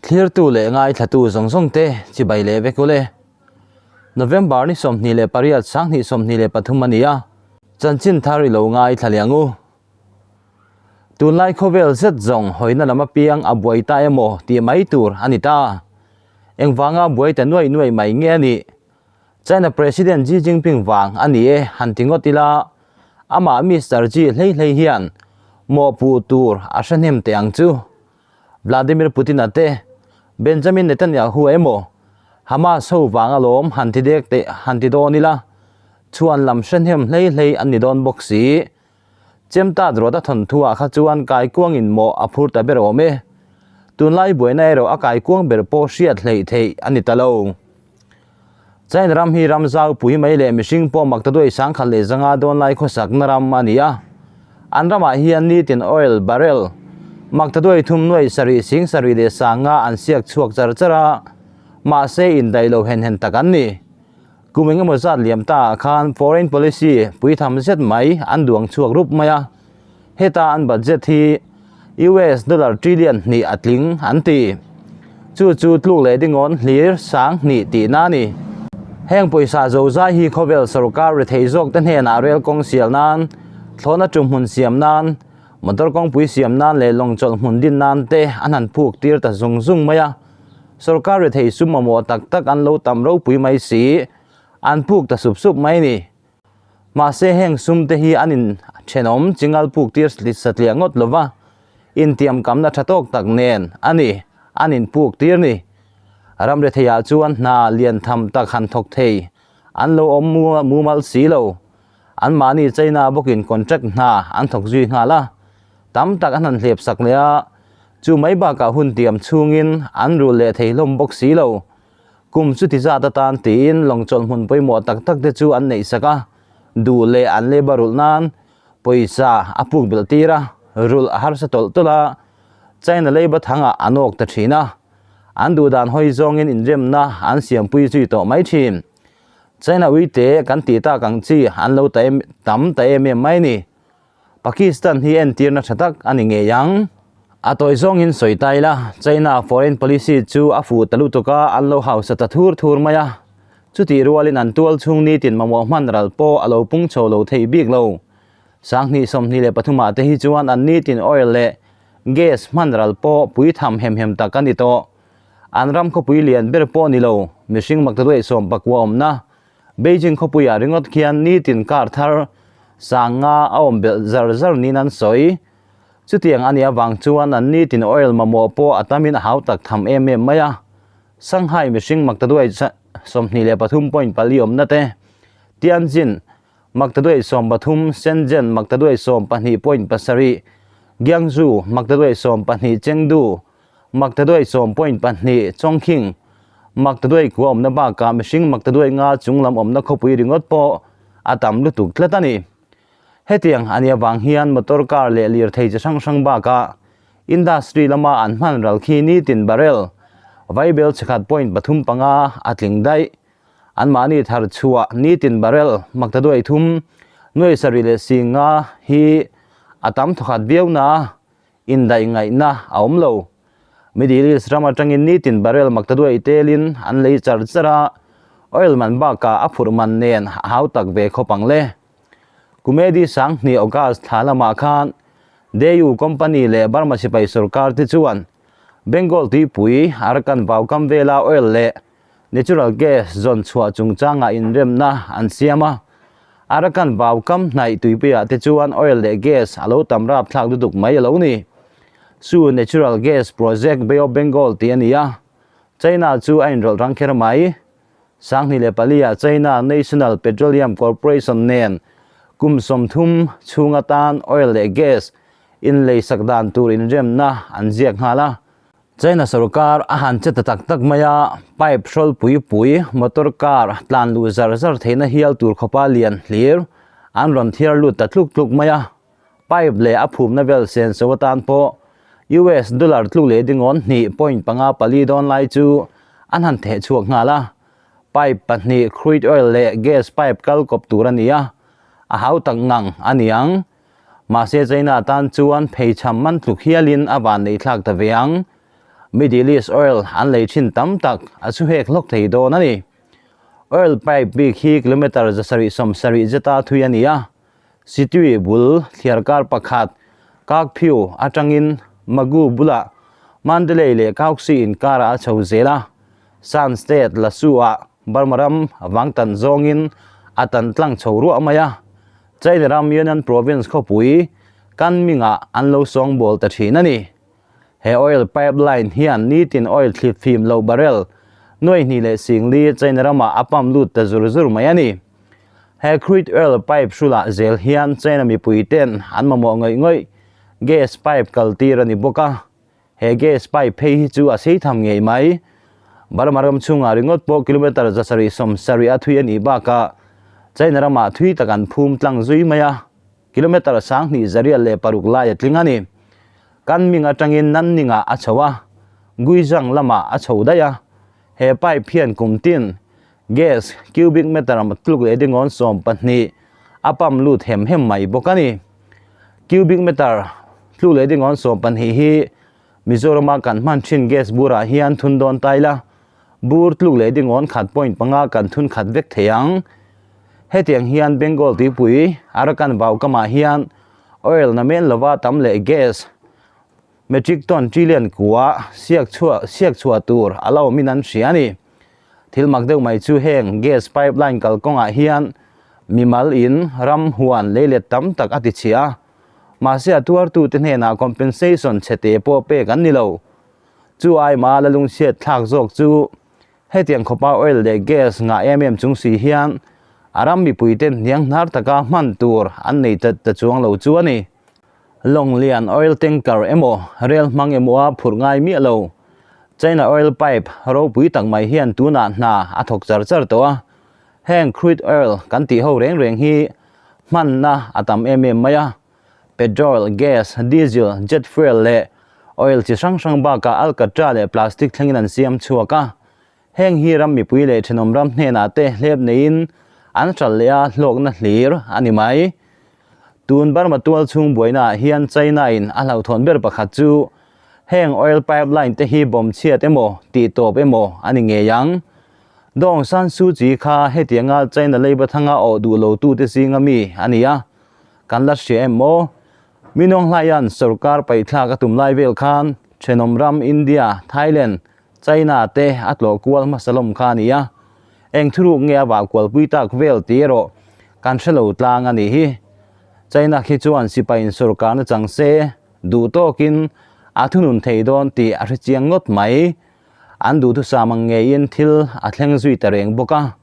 Thlirtu leh ngaithlatu zawng zawng te chibai leh vek ule. November ni 28 2023 a ni a, chanchin thar i lo ngaithla leh ang u. Tunlai khawvel zet zawng hawina lam apiang a buai ta emaw tih mai tur a ni ta. Engvanga buai ta nuai nuai mai nge a nih? China President Xi Jinping vang a ni e han ti ngawt ila, amah Mister Xi hlei hlei hian mawhpuh tur a hre hnem teh ang chu. Vladimir Putin-a te, Benjamin Netanyahu emaw Hamas ho vang alawm han ti dek teh han ti dawn ila, chhuan lam hre hnem hlei hlei an ni dawn bawk si. Chemtat rawt a thawnthuah kha chuan kaikuangin mawh a phur ta ber awm e. Tunlai buaina erawh a kaikuang ber pawh hriat hleih theih a ni ta lo. China ram hi ram zau pui mai leh mihring pawh mak ta duai sangkhat leh zanga dawn lai khawsakna ram a ni a. An ramah hian nitin oil barrel mak ta duai thum nuai sarih sing sarih leh sanga an siak chhuak char char a, mahse indaih lo hen hen tak an ni. Kum engemaw zat liam ta ah khan foreign policy puitham zet mai an duang chhuak rup mai a, heta an budget hi US dollar trillion hnih a tling an ti. Chu chu tluk leh dingawn hlir sang hnih tihna a ni. Heng pawisa zozai hi khawvel sorkar rethei zawk te hnenah rel kawng sial nan, thlawhna tum hmun siam nan, motor kawngpui siam nan leh lawng chawlh hmun din nan te an han phuk tir ta zung zung mai a. Sorkar rethei sum mamawh tak tak an lo tam ropui mai si, an phuk ta sup sup mai ni. Mahse heng sum te hi an in thenawm chingal puk tir satliah ngawt lova, intiam kamna tha tawk tak nen a ni an in puk tir ni. Ram retheiah chuan hna lian tham tak han thawk thei an lo awm mumal si lo. Anmahni China bawkin contract hna an thawk zui nghal a, tam tak an han hlep sak leh a, chu mai bakah hun tiam chhungin an rul leh thei hlawm bawk si lo. Kum chuti zat atan tiin lawng chawlh hmun pawimawh tak tak te chu an neih sak a, duh leh an leba rulh nan pawisa a puk belh tir a, rulh a harsa tawlh tawlh a, China leiba thangah a nawk ta thin a, an duh dan hawi zawngin inremna an siampui zui tawh mai thin. China uite kan tih tak ang chi an lo ta em tam ta em em mai ni. Pakistan hi entirna tha tak a ni ngei ang. A tawi zawngin sawi ta ila, China foreign policy chu a fuh ta lutuk a, an lo hausa ta thur thur mai a. Chutih rualin an tual chhung nitin mamawh hman ral pawh a lo pung chho lo thei bik lo. Sanghnih 23 ah te hi chuan an nitin oil leh gas hman ral pawh pui tham hem hem tak a ni tawh. An ram khawpui lian ber pawh ni lo, mihring maktaduai 19 awmna Beijing khawpuiah ringawt khian nitin kar thar sanga a awm belh zar zar niin an sawi. Chutiang a nih avang chuan an nitin oil mamawh pawh a tamin a hau tak tham em em mai a. Shanghai mihring maktaduai 23.4 awmna te, Tianjin maktaduai 13, Shenzhen maktaduai 12.7, Guangzhou maktaduai 12, Chengdu Maktaduai 10.2, Chongqing, Maktaduai khua awmna bakah mihring maktaduai nga chung lam awmna khawpui ringawt pawh a tam lutuk tlat a ni. Hetiang a nih avang hian motor car leh lirthei chi hrang hrang bakah industry lama an hman ral khi nitin barrel vaibel chhekhat point pathum panga a tling daih. Anmahni thar chhuah nitin barrel maktaduai thum nuai sarih leh sing nga hi a tam thawkhat viau na. Indaih ngaihna a awm lo. Middle East ram atangin nitin barrel maktaduai telin an lei char char a, oil man bakah a phurh man nen a hau tak ve khawp ang le. Kumedi 2000 August thla lamah khan Daewoo Company leh Burma sipai sorkar te chuan Bengal tuipui Arakan vaukam vela oil leh natural gas zawn chhuah chungchangah inremna an siam a. Arakan vaukam hnaih tuipuiah te chuan oil leh gas a lo tam rapthlak lutuk mai a lo ni. Chu natural gas project Bay of Bengal tih a ni a, China chu a inrawlh rang kher mai. 2004 ah China National Petroleum Corporation nen kum 30 chhung atan oil leh gas inleisak dan tur inremna an ziak nghal a. China sorkar a han che ta tak tak mai a, pipe hrawl pui pui, motor car tlan luh zar zar theihna hial tur khawpa lian hlir an rawn thiar lut ta tluk tluk mai a. Pipe leh a phumna vel sen so atan pawh US dollar tluk leh dingawn hnih point panga pali dawn lai chu an han theh chhuak nghal a. Pipe pahnih crude oil leh gas pipe kal kawp tur a ni a, a hau tak ngang a ni ang. Mahse China tan chuan pheichham man tluk hialin a van nei thlak ta ve ang. Middle East oil an lei thin tam tak a chu hek hlawk thei dawn a ni. Oil pipe bik hi kilometre 770 zeta thui a ni a, Sittwe bul thliarkar pakhat Kyaukphyu atangin Magu bulah Mandalay leh Kyaukse inkarah a chho zel a, Shan State Lasu-ah Burma ram vang tan zawngin a tan tlang chho ruah mai a, China ram Yunnan Province khawpui Kunming-ah an lo sawngbawl ta thin a ni. He oil pipeline hian nitin oil thlip fim loh barrel 2040 China ramah a pump lut ta zur zur mai a ni. He crude oil pipe hrulah zel hian China mipui ten an mamawh ngawih ngawih gas pipe kal tir a ni bawk a. He gas pipe phei hi chu a sei tham ngei mai. Burma ram chhungah ringawt pawh kilometre 770 a thui a nih bakah China ramah thui tak an phum tlang zui mai a. Kilometre 2606 lai a tling a ni. Kunming atangin Nanning-ah a chho a, Guizhang lamah a chho daih a. He pipe hian kum tin gas cubic meter tluk leh dingawn 12 a pump lut hem hem mai bawk a ni. Cubic meter tluk leh dingawn 12 hi Mizorama kan hman thin gas burah hian thun dawn tai la, bur tluk leh dingawn khat point panga kan thun khat vek thei ang. Hetiang hian Bengal tuipui Arakan vau kamah hian oil na men lova tam leh gas metric ton trillion kua siak chhuah siak chhuah tur a lo awmin an hria a ni. Thil mak deuh mai chu heng gas pipeline kalkawngah hian mimal in ram huan leilet tam tak a ti chhia a, mahse a tuartute hnenah compensation chhete pawh pek an ni lo. Chu aima la lungchhiat thlak zawk chu Hetiang khawpa oil leh gas ngah em em chung si hian a ram mipuite hniang hnar taka hman tur an nei ta ta chuang lo chu a ni. Lawng lian oil tanker emaw rel hmang emaw a phurh ngai miah lo. China oil pipe ropui tak mai hian tunah hna a thawk char char tawh a. Heng crude oil kan tih ho reng reng hi hmanna a tam em em mai a. Petrol, gas, diesel, jet fuel leh oil chi hrang hrang bakah alkatra leh plastic thlengin an siam chhuak a. Heng hi ram mipui leh thenawm ram hnenah te hlep neiin an hralh leh a hlawkna hlir a ni mai. Tun Burma tual chhung buainaah hian China in a hlauhthawn ber pakhat chu heng oil pipeline te hi bomb chhiat emaw tih tawp emaw a ni ngei ang. Daw Aung San Suu Kyi kha hetianga China leiba thanga awh duh lo tute zinga mi a ni a. Kan la hria em maw? Minawng hlaian sorkar paihthlak a tum lai vel khan thenawm ram India, Thailand, China te a tlawh kual hmasa lawm kha a ni a. Eng thuruk nge a vah kualpui tak vel tih erawh kan hre lo tlang a nih hi. China khi chuan sipaiin sorkarna chang se duh tawkin a thunun thei dawn tih a hre chiang ngawt mai. An duhthusam ang ngeiin thil a thleng zui ta reng bawk a.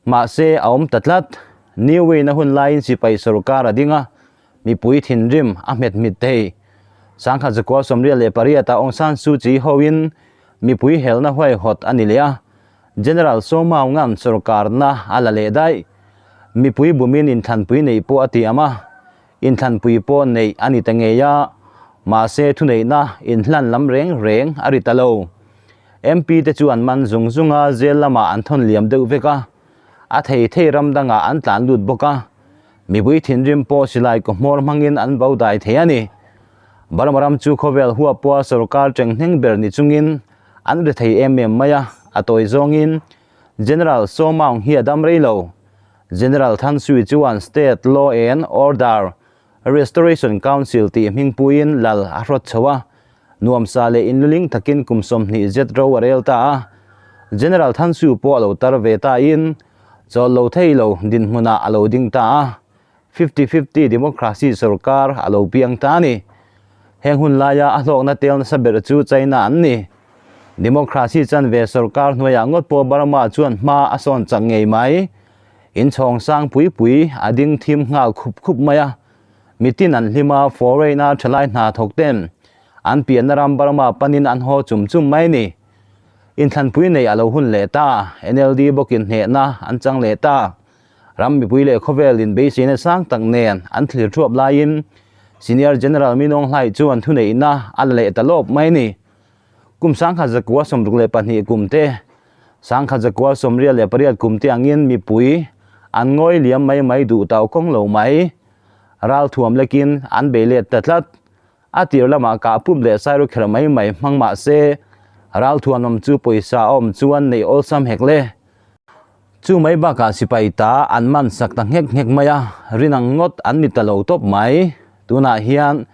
Mahse, a awm ta tlat. New Wayne-a hun laiin sipai sorkar a ding a, mipui thinrim a hmet hmit thei. 1988-ah Aung San Suu Kyi hoin mipui helna huaihawt a ni leh a, General Saw Maung Ngan sorkarna a la leh daih. Mipui bumin inthlanpui neih pawh a tiam a, inthlanpui pawh neih a ni ta ngei a, mahse thuneihna inhlan lam reng reng a ri ta lo. MP te chu an man zung zung a, jail lamah an thawn liam deuh vek a, a thei thei ram dangah an tlan lut bawk a, mipui thinrim pawh silai kaw hmawr hmangin an bo dai thei a ni. Burma ram chu khawvel huap pawha sorkar tenghneng ber ni chungin an ri thei em em mai a, a tawi zawngin General Saw Maung hi a dam rei lo. General Than Sui chuan State Law and Order Restoration Council tih hmingpuiin lal a hrawt chho a, nuamsa leh inluling takin kum 20 zet ro a rel ta a. General Than Suu pawh a lo tar ve tain chawl lo thei lo dinhmunah a lo ding ta a, fifty-fifty democracy sorkar a lo piang ta a ni. Heng hun laia a hlawkna tel nasa ber chu China an ni. Democracy chanve sorkar hnuaiah ngawt pawh Burma chuan hma a sawn chak ngei mai. Inchhawng sang pui pui a ding thim nghal khup khup mai a, mitin an hlim a, foreign a thalai hna thawk ten an pianna ram Burma panin an haw chum chum mai ni. Inthlanpui neih a lo hun leh ta, NLD bawkin hnehna an chang leh ta. Ram mipui leh khawvel in beiseina sang tak nen an thlir thuap laiin Senior General Min Aung Hlaing chuan thuneihna a la leh ta lawp mai ni. Kum 1962 kum te, 1988 kum te angin mipui an ngawi liam mai mai duh tau kawng lo mai. Ral thuam lekin an bei let ta tlat. A tir lamah kah pum leh sairawkherh mai mai hmang mah se, ralthuanawm chu pawisa a awm chuan neih awlsam hek le. Chu mai bakah sipai ta an man sak ta nghek nghek mai a, rinang ngawt an ni ta lo tawp mai. Tunah hian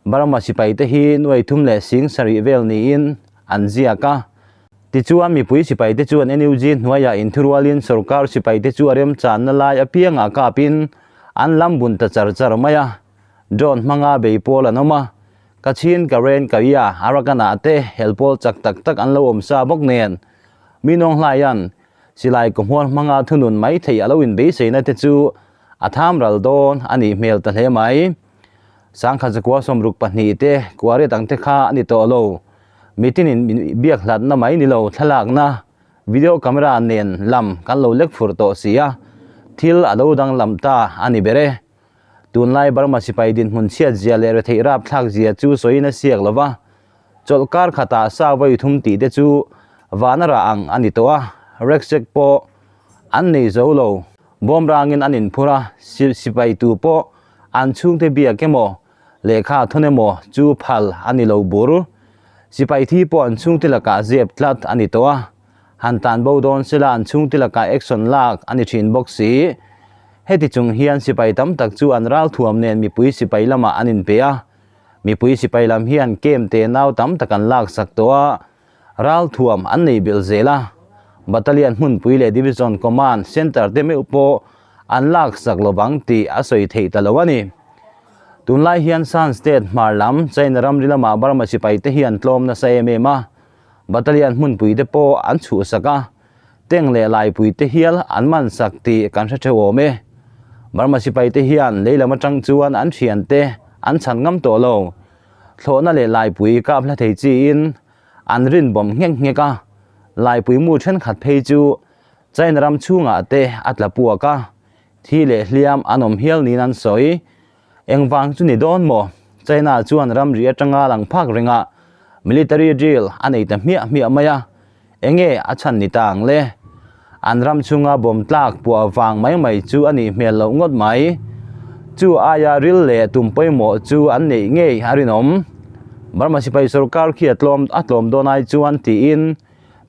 Burma sipai te hi nuai thum leh sing sarih vel niin an ziak a. Tichuan mipui sipai te chuan NUG hnuaiah inthurualin sorkar sipai te chu a remchanna lai apiangah kapin an lam bun ta char char mai a. Drone hmanga bei pawl an awm a, Kachin, Karen, Kaya, Arakan ah te hel pawl chak tak tak an lo awm sa bawk nen. Mi nawng hlaian silai kawhmuar hmanga thunun mai theih a lo inbeiseina te chu a tham ral dawn a nih hmel ta hle mai. Sangkhat zakua 62 te kuariat ang te kha a ni tawh lo. Mitinin biak hlatna mai ni lo thlalakna video camera nen lam kan lo lek fur tawh si a, thil a lo danglam ta a ni ber e. Tunlai Burma sipai dinhmun chhiat zia leh retheih rapthlak zia chu sawiin a siak lo va, chawlhkar khatah sa vawi thum tih te chu vana rah ang a ni tawh a, Rekshek pawh an nei zo lo. Bawm rangin an inphur a, sipai tu pawh an chhungte biak emaw, lehkha thawn emaw chu phal a ni lo bur. Sipai thi pawh an chhungte lakah zep tlat a ni tawh a, han tan bo dawn sela an chhungte lakah action lak a ni thin bawk si. Heti chung hian sipai tam tak chu an ralthuam nen mipui sipai lamah an inpe a, mipui sipai lam hian kem te nau tam tak an laksak tawh a, ralthuam an nei belh zel a, Battalion hmunpui leh Division Command Centre te meuh pawh an laksak lovang tih a sawi theih ta lo a ni. Tunlai hian Shan State hmar lam China ramri lamah Burma sipai te hian tlawm nasa em em a, Battalion hmunpui te pawh an chhuhsak a, Teng leh Laipui te hial an man sak tih kan hre theuh awm e. Burma sipai te hian lei lam atang chuan an thian te an chhan ngam tawh lo. Thlawhna leh Laipui kap hla thei chiin an rin bawm nghek nghek a, Laipui mu thenkhat phei chu China ram chhungah te a tla puak a, thi leh hliam an awm hial niin an sawi. Engvang chu ni dawn maw? China chuan ramri atanga lang phak ringah military drill a nei ta hmiah hmiah mai a, enge a chhan ni ta ang le? An ram chhunga bawm tlak puah vang mai mai chu a nih hmel loh ngawt mai. Chu aia ril leh tum pawimawh chu an neih ngei a rinawm. Burma sipai sorkar khi a tlawm a tlawm dawn ai chuan tiin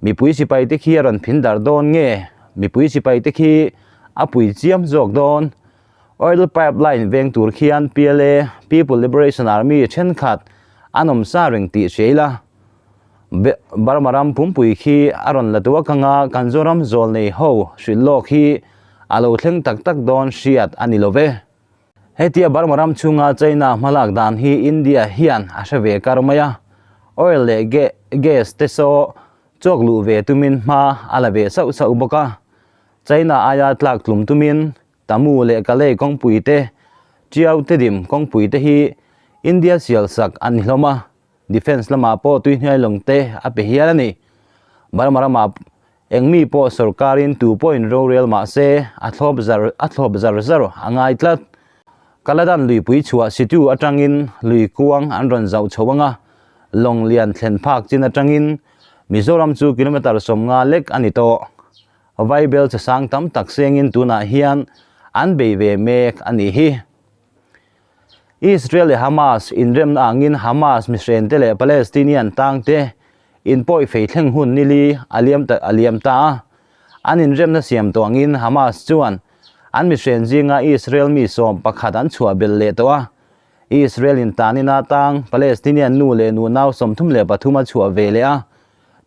mipui sipai te khi a rawn phin darh dawn nge? Mipui sipai te khi a pui chiam zawk dawn? Oil pipeline veng tur khian PLA, People Liberation Army, thenkhat an awm sa reng tih hria ila, Burma ram pumpui khi a rawn la tuak anga kan Zoram zawl nei ho hrilh lawk hi a lo thleng tak tak dawn hriat a ni lo ve. Hetia Burma ram chhunga China hmalak dan hi India hian a hre ve kar mai a, oil leh gas te saw chawk luh ve tumin hma a la ve sauh sauh bawk a, China aia tlak tlum tumin Tamu leh Kalay kawngpui te, Tiau Tedim kawngpui te hi India sial sak a ni hlawm a, Defence lamah pawh tuihnuai lawng te a pe hial a ni. Burma ramah eng mi pawh sorkarin tu pawhin rorel mah se a thlawp zar a thlawp zar zar a ngai tlat. Kaladan luipui chhuah situ atangin lui kuang an rawn zauh chho anga, lawng lian thlen phak chin atangin Mizoram chu kilometre 50 lek a ni tawh. Vaibel che sang tam tak sengin tunah hian an bei ve mek a nih hi. Israel leh Hamas inremna angin Hamas mihrente leh Palestinian tangte inpawih fei thleng hun nili a liam ta a liam ta a. An inremna siam tawh angin Hamas chuan an mihren zinga Israel mi 11 an chhuah belh leh tawh a. Israel in tanina tang Palestinian nu leh nunau 33 a chhuah ve leh a.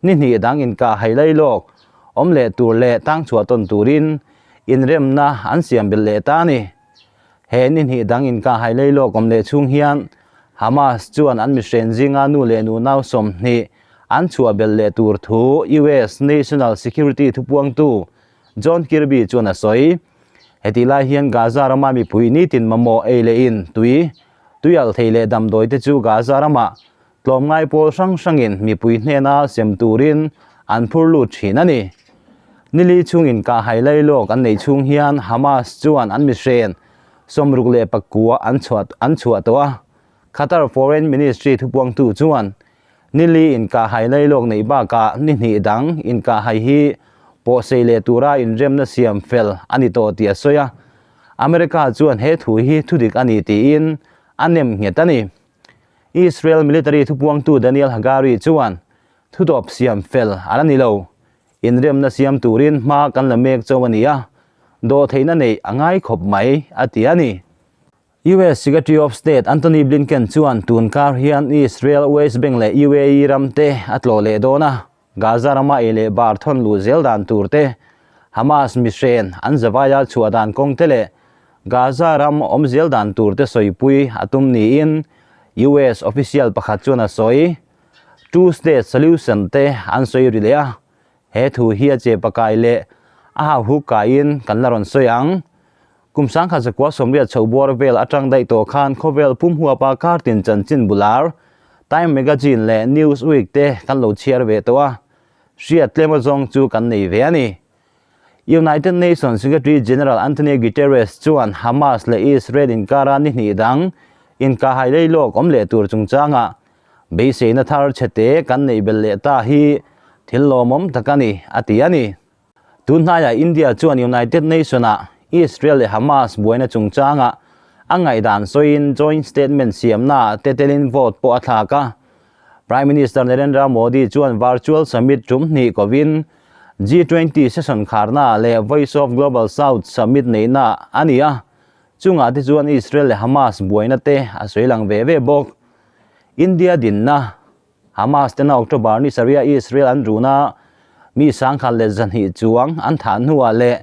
Ni hnih dang inkah hailai lawk awm leh tur leh tang chhuah tawn turin inremna an siam belh leh ta a ni. He ni hnih dang inkah hailai lawk awm leh chhung hian Hamas chuan an mihren zinga nu leh nunau 20 an chhuah belh leh tur thu US National Security thupuangtu John Kirby chuan a sawi. Hetih lai hian Gaza rama mipui nitin mamawh ei leh in tui, tuialh thei leh damdawi te chu Gaza ramah Tlawmngai pawl hrang hrangin mipui hnena sem turin an phur lut thin a ni. Nili chhungin kahhai lailawk an neih chhung hian Hamas chuan an mihren 69 an chhuah an chhuah tawh a. Qatar Foreign Ministry thupuangtu chuan nili inkahhai lailawk neih bakah ni hnih dang inkahhai hi pawhsei leh tura inremna siam fel a ni tawh tih a sawi a. America chuan he thu hi thudik a ni tiin a nem nghet a ni. Israel military thupuangtu Daniel Hagari chuan, Thutawp siam fel a la ni lo. Inremna siam turin hma kan la mek chauh a ni a, dawhtheihna neih a ngai khawp mai, a ti a ni. US Secretary of State Antony Blinken chuan tun kar hian Israel, West Bank leh UAE ram te a tlawh leh dawn a, Gaza rama ei leh bar thawn luh zel dan tur te, Hamas mihren an zavaia chhuah dan kawng te leh Gaza ram awm zel dan tur te sawipui a tum niin US official pakhat chuan a sawi. Two state solution te an sawi ri leh a, he thu hi a che pakai leh a hauhuk kaiin kan la rawn sawi ang. Kum sangkhat zakua sawmriat chho buar vel atang daih tawh khan khawvel pum huapa kartin chanchin bular, Time Magazine leh Newsweek te kan lo chhiar ve tawh a, hriat tlem azawng chu kan nei ve a ni. United Nations Secretary General Antonio Guterres chuan Hamas leh Israel inkara ni hnih dang inkahhai leilawk awm leh tur chungchangah beiseina thar chhete kan neih belh leh ta hi thil lawmawm tak a ni, a ti a ni. Tun hnaiah India chuan United Nation-ah Israel leh Hamas buaina chungchangah a ngaihdan sawiin joint statement siamnaah te telin vote pawh a thlak a. Prime Minister Narendra Modi chuan virtual summit tum hnih kovin G20 session kharnaah leh Voice of Global South summit neihna a ni a, chungah te chuan Israel leh Hamas buaina te a sawi lang ve ve bawk. India dinna. Hamas tena October ni sarih a Israel an run a, mi sangkhat leh zahnih chuang an thah hnuah leh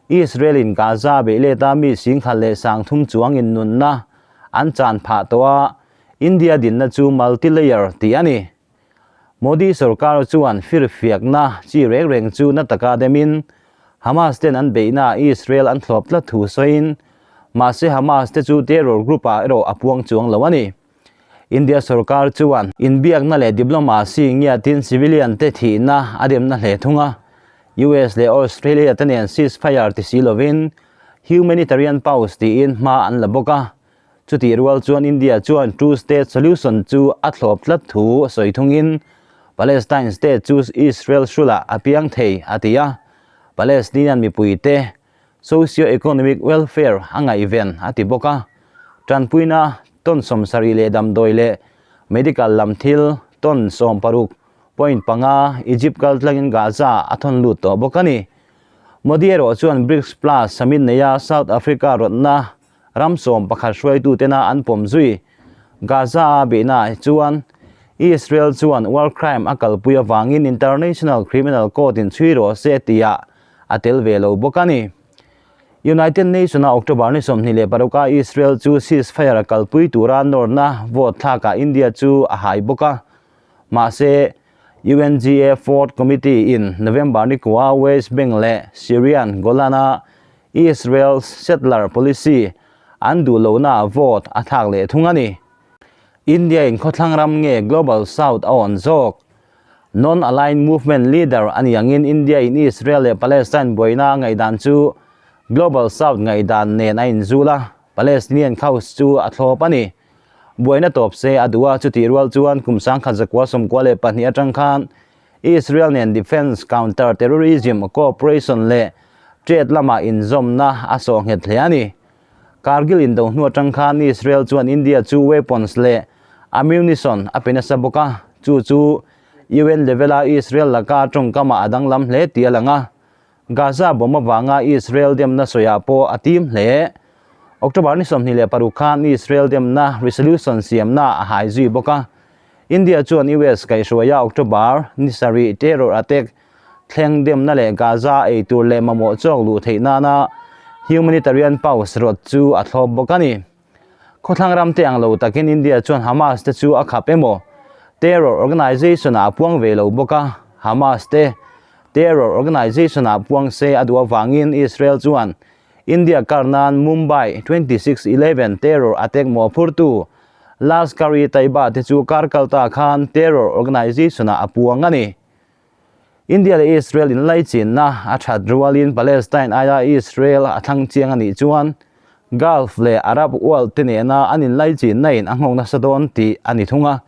Israel in Gaza beih let a mi singkhat leh sangthum chuang in nunna an chan phah tawh a, India dinna chu multi-layer tih a ni. Modi sorkar chuan firfiakna chi reng reng chu na taka demin Hamas ten an beihna Israel an thlawp tlat thu sawiin mahse Hamas te chu terror group ah erawh a puang chuang lo a ni. India sorkar chuan inbiakna leh diplomacy ngiatin civilian te thihna a demna hle thung a, US leh Australia te nen ceasefire ti si lovin humanitarian pause tiin hma an la bawk a, chutih rual chuan India chuan two state solution chu a thlawp tlat thu sawi thungin Palestine state chu Israel hrulah a piang thei a ti a, Palestinian mipuite Socio-economic welfare a ngaihven a ti bawk a, tanpuina tawn sawmsarih leh damdawi leh medical lam thil tawn 16.5 Egypt kaltlangin Gaza a thawn lut tawh bawk a ni. Modi erawh chuan BRICS Plus summit neia South Africa rawtna ram 11 hruaitu tena an pawm zui Gaza a beihnaah chuan Israel chuan war crime a kalpui avangin International Criminal Court in chhui rawh se tia a tel ve lo bawk a ni. United Nation-a October ni 26 a Israel chu ceasefire a kalpui tura nawrna vote thlakah India chu a hai bawk a. Mahse, UNGA Fourth Committee in November ni kua West Bank leh Syrian Golan-a Israel's settler policy an duh lohnaah vote a thlak leh thung a ni. India-in khawthlang ram nge Global South a awn zawk? Non-Aligned Movement leader a ni angin India in Israel leh Palestine buaina a ngaihdan chu Global South ngaihdan nen a inzul a, Palestinian cause chu a thlawp a ni. Buaina tawp se a duh a, chutih rual chuan kum 1992 atang khan Israel nen Defence Counter Terrorism Cooperation leh Trade lamah inzawmna a sawh nghet hle a ni. Kargil indo hnu atang khan Israel chuan India chu weapons leh ammunition a pe nasa bawk a, chu chu UN level-a Israel laka tawngkamah a danglam hle tih a lang a. Gaza bomb avanga Israel demna sawiah pawh a tim hle. October ni 26 khan Israel demna resolution siamna a hai zui bawk a. India chuan US kaihhruaia October ni sarih terror attack thleng demna leh Gaza ei tur leh mamawh chawk luh theih nana humanitarian pause rawt chu a thlawp bawk a ni. Khawthlang ram te ang lo takin India chuan Hamas te chu a khap emaw terror organization ah a puang ve lo bawk a, Hamas te terror organization ah puang se a duh avangin Israel chuan India kar nan Mumbai 26/11 terror attack mawhphurtu Lashkar-e-Taiba te chu kar kalta khan terror organization ah a puang a ni. India leh Israel inlaichinna a that rualin Palestine aia Israel a thlang chiang a nih chuan Gulf leh Arab world te nena an inlaichinna in a nghawk nasa dawn tih a ni thung a.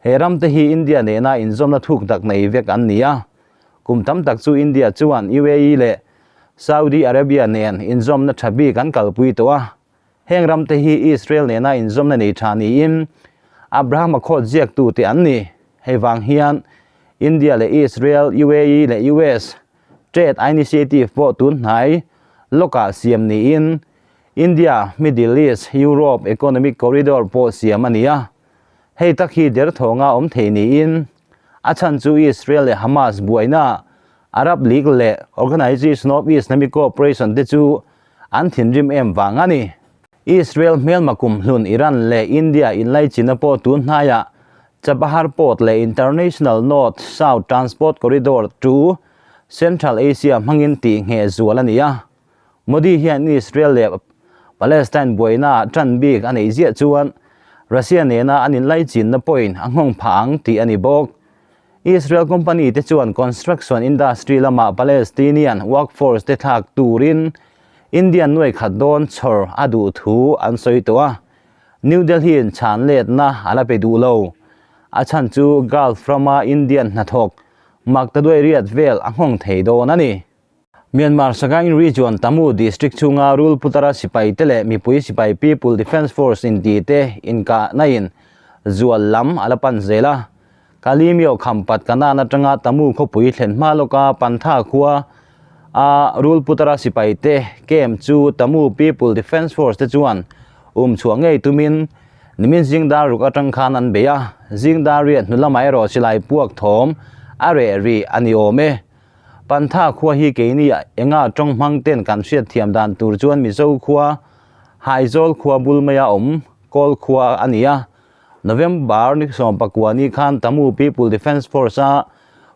He ram te hi India nena inzawmna thuk tak nei vek an ni a. Kum tam tak chu India chuan UAE leh Saudi Arabia nen inzawmna tha bik an kalpui tawh a. Heng ram te hi Israel nena inzawmna nei tha niin Abraham Accord ziaktute an ni. Hei vang hian India leh Israel, UAE leh US trade initiative pawh tun hnai lawkah siam niin India, Middle East, Europe economic corridor pawh siam a ni a. Hei tak hi derthawnga awm thei niin a chhan chu Israel leh Hamas buaina Arab League leh Organization of Islamic Cooperation te chu an thinrim em vang a ni. Israel hmelma kumhlun Iran leh India inlaichinna pawh tun hnaiah Chabahar Port leh International North-South Transport Corridor to Central Asia hmangin tih ngheh zual a ni a. Modi hian Israel leh Palestine buainaah tan bik a neih ziah chuan Russia nena an inlaichinna pawhin a nghawng phah ang tih a ni bawk. Israel company te chuan construction industry lamah Palestinian workforce te thlak turin Indian nuai khat dawn chhawr a duh thu an sawi tawh a, New Delhi in chhan letna a la pe duh lo. A chhan chu Gulf rama Indian hnathawk Maktaduai riat vel a nghawng thei dawn a ni. Myanmar Sagaing Region Tamu District chhunga Rulputara sipai te leh mipui sipai People Defence Force inti te inkahna in zual lam a la pan zel a. Kalimio Khampat Kanan atanga Tamu khawpui thlen hma lawka Pantha khua a Rulputara sipai te camp chu Tamu People Defence Force te chuan um chhuah ngei tumin nimin zingdar ruk atang khan an bei a, zingdar riat hnu lamah erawh silai puak thawm a reh rih a ni awm e. Pantha khua hi keini enga tawng hmang ten kan hriat thiam dan tur chuan Mizo khua Haizawl khua bul maia awm Kawl khua a ni a, November ni 14 ni khan Tamu People Defence Force a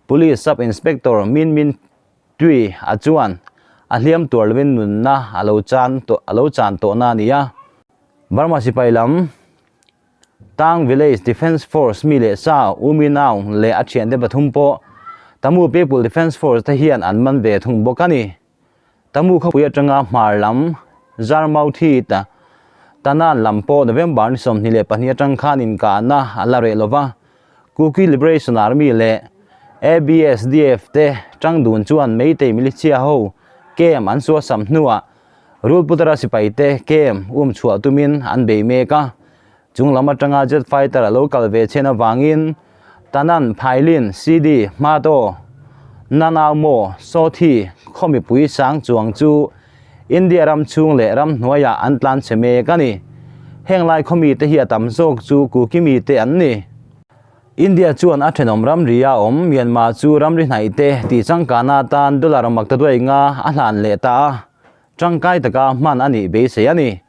Police Sub Inspector Min Min Tui a chuan a hliam tuar lovin nunna a lo chan a lo chan tawhna a ni a. Burma sipai lam Tang Village Defence Force mi leh sa U Mi Naung leh a thiante pathum pawh Tamu People Defence Force te hian an man ve thung bawk a ni. Tamu khawpui atanga hmar lam Zarmauthi ta Tanan lam pawh November ni 22 atang khan inkahna a la reh lova, Kuki Liberation Army leh ABSDF te tang dun chuan Meitei militia ho camp an suasam hnuah Rulputara sipai te camp um chhuah tumin an bei mek a. Chung lam atanga jet fighter a lo kal ve chhen avangin Tanan, Phailin, CD, Hmato, Nanau Maw, Sawthi, khaw mipui sang chuang chu India ram chhung leh ram hnuaiah an tlan chhe mek a ni. Heng lai khaw mite hi a tam zawk chu Kuki mite an ni. India chuan a thenawm ramri a awm Myanmar chu ramri hnaih te tih changkana atan dollar maktaduai nga a hlan leh ta a. Tangkai taka hman a nih beisei a ni.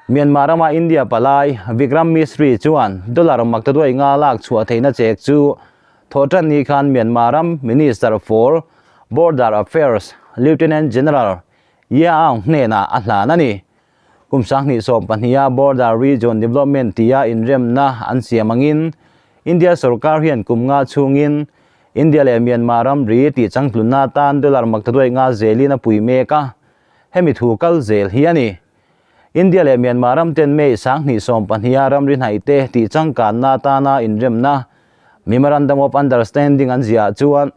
Myanmar rama India palai Vikram Misri chuan dollar maktaduai nga lak chhuah theihna chek chu thawhtan ni khan Myanmar ram Minister for Border Affairs Lieutenant General Ye Aung hnenah a hlan a ni. Kum 2012 a Border Region Development tia inremna an siam angin India sorkar hian kum nga chhungin India leh Myanmar ramri tih changtlunna atan dollar maktaduai nga zelin a pui mek a, hemi thu kal zel hi a ni. India leh Myanmar ram ten May 2012 a ramri hnaih te tih changkanna atana inremna Memorandum of Understanding an ziah chuan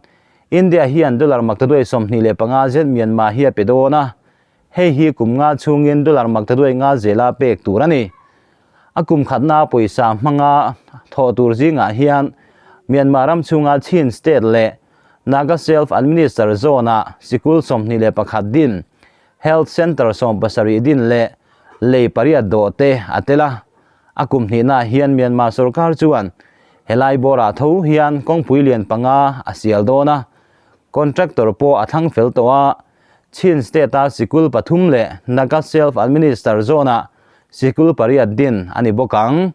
India hian dollar maktaduai 25 zet Myanmar hi a pe dawn a, hei hi kum nga chhungin dollar maktaduai nga zela pek tur a ni. A kum khatna pawisa hmanga thawh tur zingah hian Myanmar ram chhunga Chin State leh Naga Self Administer Zone-ah sikul 21 din, Health Centre 70 din leh lei pariat dawh te a tel a. A kum hnihnaah hian Myanmar sorkar chuan helai bawrah tho hian kawngpui lian panga a sial dawn a, contractor pawh a thlang fel tawh a. Chin State-a sikul pathum leh Naga Self Administer Zone-ah sikul pariat din a ni bawk ang.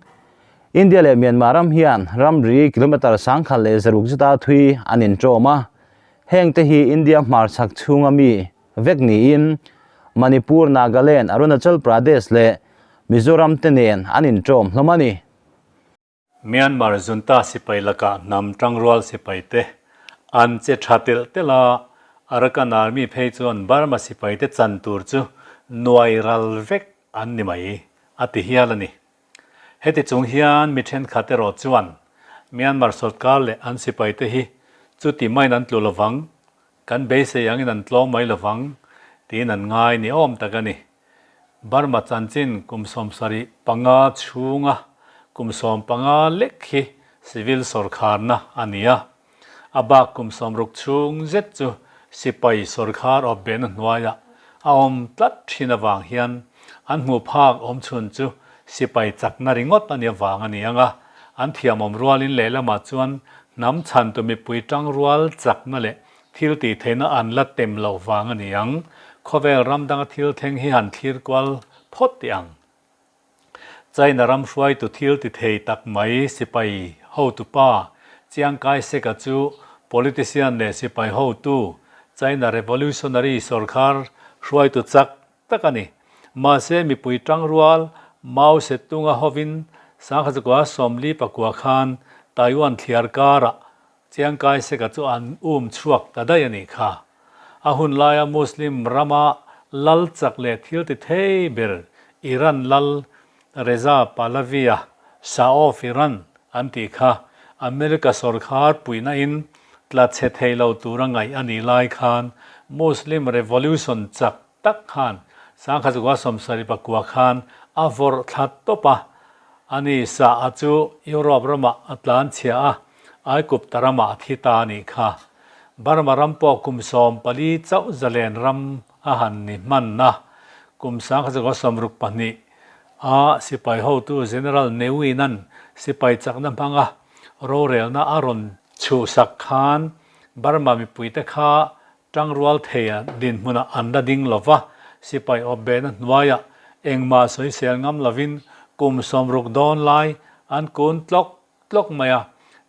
India leh Myanmar ram hian ramri kilometre 1600 zeta thui an inṭawm a, hengte hi India hmarchhak chhunga mi vek niin Manipur, Nagaland, Arunachal Pradesh leh Mizoram te nen an inṭawm hlawm a ni. Myanmar junta sipai lakah hnam tangrual sipaite an che tha telh telh a, Arakan Army phei chuan Burma sipaite chan tur chu nuai ral vek an ni mai a ti hial a ni. Heti chung hian mi thenkhat erawh chuan Myanmar sorkar leh an sipaite hi chuti maiin an tlu lovang, kan beisei angin an tlawm mai lovang tiin an ngai ni awm tak a ni. Burma chanchin kum 75 chhunga. Kum 15 lek hi civil sawrkharna a ni a, a bak kum 60 chhung zet chu sipai sawrkhar awp behna hnuaiah a awm tlat thin avang hian an hmuh phak awm chhun chu sipai chakna ringawt a ni avang a ni ang a, an thiamawm rualin lehlamah chuan hnam chhantu mipui tangrual chakna leh thil tih theihna an la tem loh vang a ni ang. Khawvel ram danga thil thleng hi han thlir kual phawt teh ang. China ram hruaitu thil ti thei tak mai sipai hotupa Chiang Kai-shek-a chu politician leh sipai hotu, China Revolutionary sawrkhar hruaitu chak tak a ni. Mahse mipui tangrual Mao Zedong-a hovin 1949 khan Taiwan thliar karah Chiang Kai-shek-a chu an um chhuak ta daih a nih kha. A hun laia Muslim rama lal chak leh thil ti thei ber Iran lal Reza Pahlavi-a Shah of Iran an tih kha America sawrkhar puihna in tla chhe thei lo tura ngaih a nih lai khan Muslim revolution chak tak khan 1979 khan a vawrh thla tawp a, ani Shah-a chu Europe ramah a tlan chhia a, Aigupta ramah a thi ta a nih kha. Burma ram pawh kum 14 chauh zalen ram a han ni hman a, kum 1962 a sipai hotu General Ne Win-a'n sipai chakna hmanga rorelna a rawn chhuhsak khan Burma mipuite kha tangrual theia dinhmunah an la ding lo va, sipai awp behna hnuaiah engmah sawisel ngam lovin kum 60 dawn lai an kun tlawk tlawk mai a,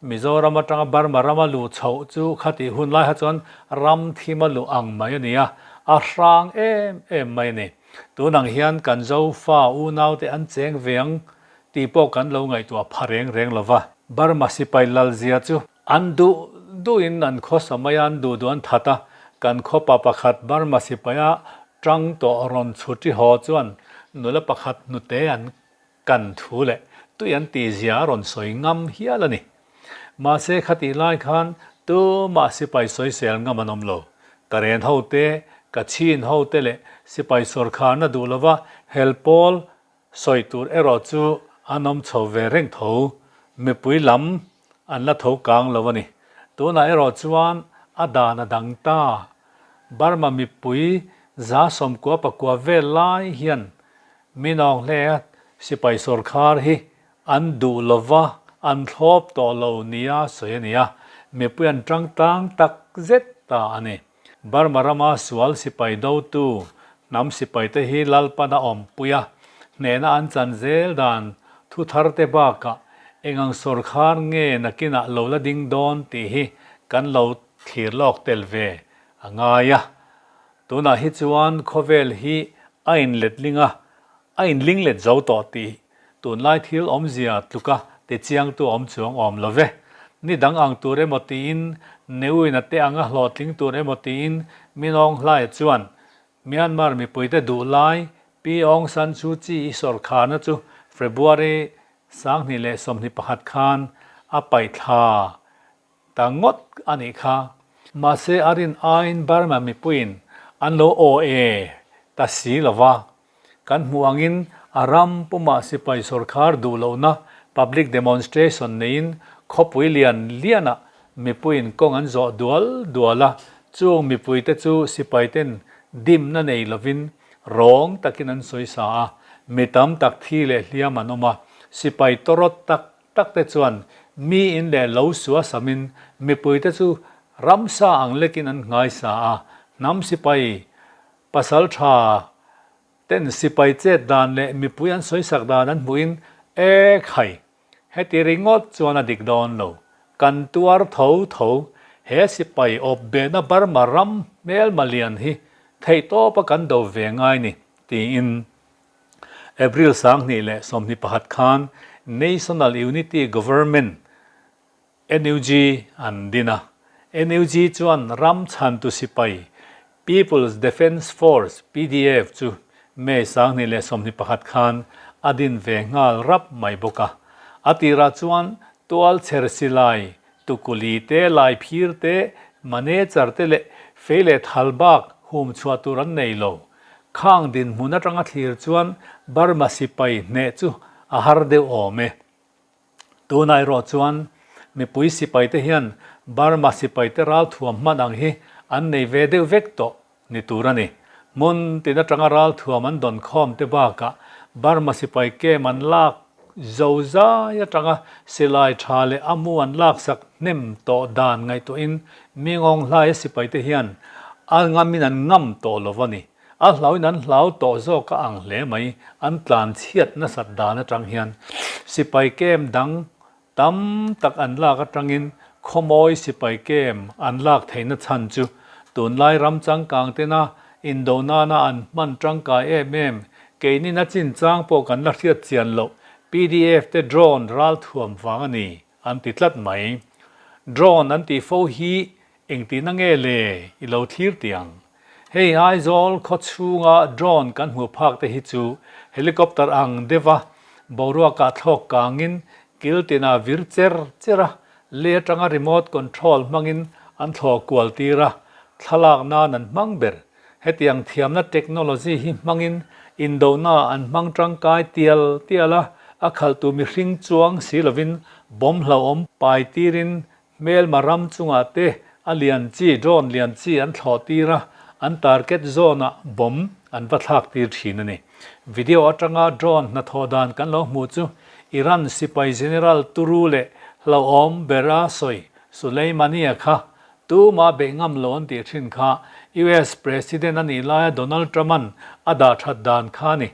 Mizoram atanga Burma rama luh chhoh chu khatih hun lai kha chuan ram thim a luh ang mai a ni a, a hrang em em mai a ni. Tun ang hian kan Zofa unaute an cheng ve ang tih pawh kan lo ngaihtuah pha reng reng lo va. Burma sipai lalzia chu an duh duhin an khawsa mai a, an duh duh an that a, kan khawpa pakhat Burma sipaia tang tawh rawn chhuti haw chuan nula pakhat hnute an Kan thu leh tui an tihzia a rawn sawi ngam hial a ni. Mahse khatih lai khan tumah sipai sawisel ngam an awm lo. Karen ho te, Kachin ho te leh sipai sawrkharna duh lova hel pawl sawi tur erawh chu an awm chho ve reng tho. Mipui lam an la tho kang lo a ni. Tunah erawh chuan a dan a dang ta. Burma mipui 99% vel lai hian Min awng hle a, sipai sawrkhar hi an duh lova an thlawp tawh lo nia sawi a ni a, mipui an tang tlang tak zet ta a ni. Burma rama sual sipai dotu hnam sipaite hi Lalpan a awmpui a, hnehna an chan zel dan thu thar te bakah eng ang sawrkhar nge nakinah lo la ding dawn tih hi kan lo thlir lawk tel ve a ngai a. Tunah hi chuan khawvel hi a inletling a, a inling let zo tawh tih tunlai thil awmzia tluka ti chiangtu awm chuang awm lo ve. Ni dang ang tur emaw tiin, Neuina te anga hlawhtling tur emaw tiin Min Aung Hlaia chuan Myanmar mipuite duh lai Pi Aung San Suu Kyi-i sawrkharna chu February 2021 khan a paihthla Ta ngawt a nih kha. Mahse a rin aiin Burma mipuiin an lo aw e ta si lo va. Kan hmuh angin a ram pumah sipai sawrkhar duh lohna public demonstration neiin khawpui lian lianah mipuiin kawng an zawh dual dual a, chung mipuite chu sipaiten dimna nei lovin rawng takin an sawi sa a, mi tam tak thi leh hliam an awm a, sipai tawrawt tak Tak te chuan mi in leh lo sua samin mipuite chu ramsa ang lekin an nghaisa a, hnam sipai pasal tha ten sipai chet dan leh mipui an sawisak dan an hmuhin e khai, heti ringawt chuan a dik dawn lo, kan tuar tho tho, he sipai awp behna Burma ram hmelma lian hi theihtawpa kan do ve ngai ni tiin April 2021 khan National Unity Government, NUG, an din a. NUG chuan ram chhantu sipai, People's Defence Force, PDF, chu May 2021 khan a din ve nghal rap mai bawk a. A tirah chuan tual chher silai, tukuli te, laiphir te, manager te leh fei leh thal bak hum chhuah tur an nei lo. Khang dinhmun atanga thlir chuan Burma sipai hneh chu a har deuh awm e. Tunah erawh chuan mipui sipaite hian Burma sipaite ralthuam hman ang hi an nei ve deuh vek tawh ni tur a ni. Hmun tin atanga ralthuam an dawn khawm te bakah Burma sipai kem an lak zo zai atanga silai tha leh a mu an laksak hnem tawh dan ngaihtuahin Mingawng hlaia sipaite hian a ngamin an ngam tawh lo a ni. A hlauin an hlau tawh zawk a ang hle mai, an tlan chhiat nasat dan atang hian sipai kem dang tam tak an lak atangin khawmawi sipai kem an lak theihna chhan chu tunlai ram changkang tena indo nana an hman tangkai em em keinin a chinchang pawh kan la hriat chian loh pdf te drone ralthuam vang a ni an ti tlat mai. Drone an tih fo hi Engtihna nge le i lo thlir tih ang? Hei Aizawl khaw chhunga drone kan hmuh phak te hi chu helicopter ang deuha boruakah thlawk kangin kil tinah vir cher cher a, lei atanga remote control hmangin an thlawh kual tir a, thlalak nan an hmang ber. Hetiang thiamna technology hi hmangin indona an hmang tangkai tial tial a, a khalhtu mihring chuang si lovin bomb hlauhawm pai tirin Hmelma ram chungah te a lian chi, drone lian chi an thlawh tir a, an target zone ah bomb an va thlak tir thin a ni. Video atanga drone hnathawh dan kan lo hmuh chu Iran sipai general turu leh hlauhawm bera sawi Soleimani-a kha tuma beih ngam lo an tih thin kha US President a nih laia Donald Trump-a'n a dah that dan kha a ni.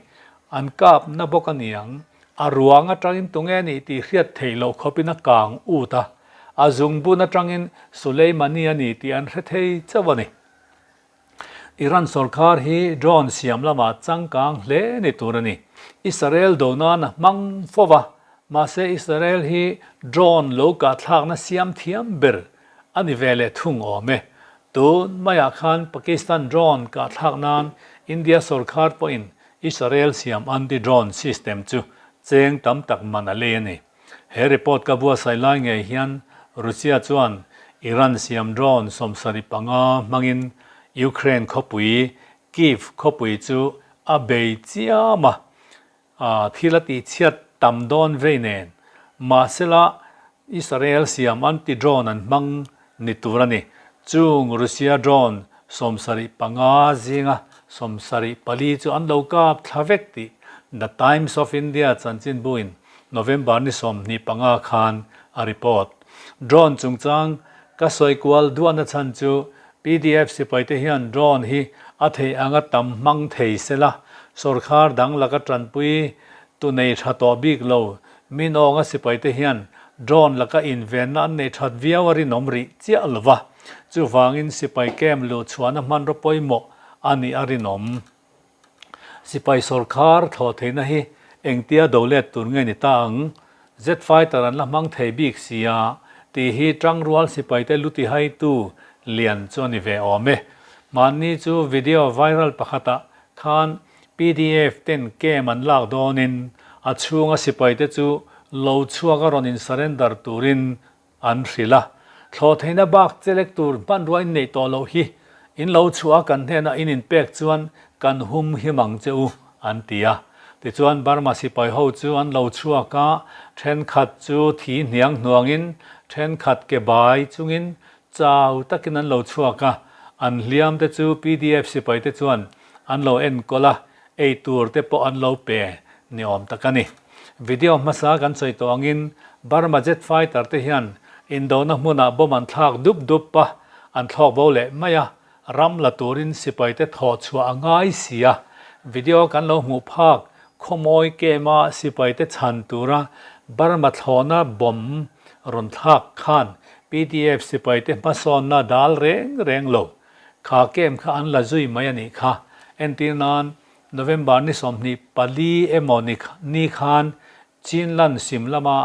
An kap na bawk a ni ang. A ruang atangin tunge a nih tih hriat theih loh khawpin a kang ut a, a zungbun atangin Soleimani a ni tih an hre thei chauh a ni. Iran sorkar hi drone siam lamah changkang hle ni tur a ni. Israel do nan a hmang fo va, mahse Israel hi drone lo kahthlakna siam thiam ber a ni ve leh thung awm e. Tun maiah khan Pakistan drone kahthlak nan India sorkar pawhin Israel siam anti-drone system chu cheng tam tak man a lei a ni. He report ka buatsaih lai ngei hian Russia chuan Iran siam drone 75 hmangin Ukraine khawpui Kyiv khawpui chu a bei chiam a, Thil a tihchhiat tam dawn vei nen, mahsela Israel siam anti-drone an hmang ni tur a ni. Chung Russia drone 75 zinga 74 chu an lo kap thla vek tih The Times of India chanchinbuin November ni 25 khan a report. Drone chungchang ka sawi kual duahna chhan chu Pdf sipaite hian drone hi a theih anga tam hmang thei sela, sawrkhar dang laka tanpui tu nei tha tawh bik lo. Minawnga sipaite hian drone laka invenna an nei that viau a rinawm rih chiah lo va, chuvangin sipai camp luh chhuahna hmanraw pawimawh a nih a rinawm. Sipai sawrkhar thlawh theihna hi engtia do let tur nge ni ta ang? Jet fighter an la hmang thei bik sia tih hi tangrual sipaite lu tihaitu lian chu a ni ve awm e. Mahni chu video viral pakhatah khan pdf ten camp an lak dawnin a chhunga sipaite chu lo chhuak a rawn in surrender turin An hrilh a, Thlawh theihna bak chelek tur hmanrua in neih tawh loh hi in lo chhuah a kan hnenah in inpek chuan kan hum him ang che u, an ti a. Tichuan Burma sipai ho chu an lo chhuak a, thenkhat chu thi hniang hnuangin, thenkhat ke bai chungin chau takin an lo chhuak a, an hliam te chu pdf sipai te chuan an lo enkawl a, ei tur te pawh an lo pe ni awm tak a ni. Video hmasa kan sawi tawh angin Burma jet fighter te hian indona hmunah bomb an thlak dup dup a, an thlawk bo leh mai a, ram la turin sipai te thawh chhuah a ngai si a. Video kan lo hmuh phak khawmawi kema sipai te chhan tura Burma thlawhna bomb rawn thlak khan pdf sipai te hmasawnna dal reng reng lo. Kha kem kha an la zui mai a nih kha. Entir nan, November ni 24 emaw ni ni khan Chinland sim lama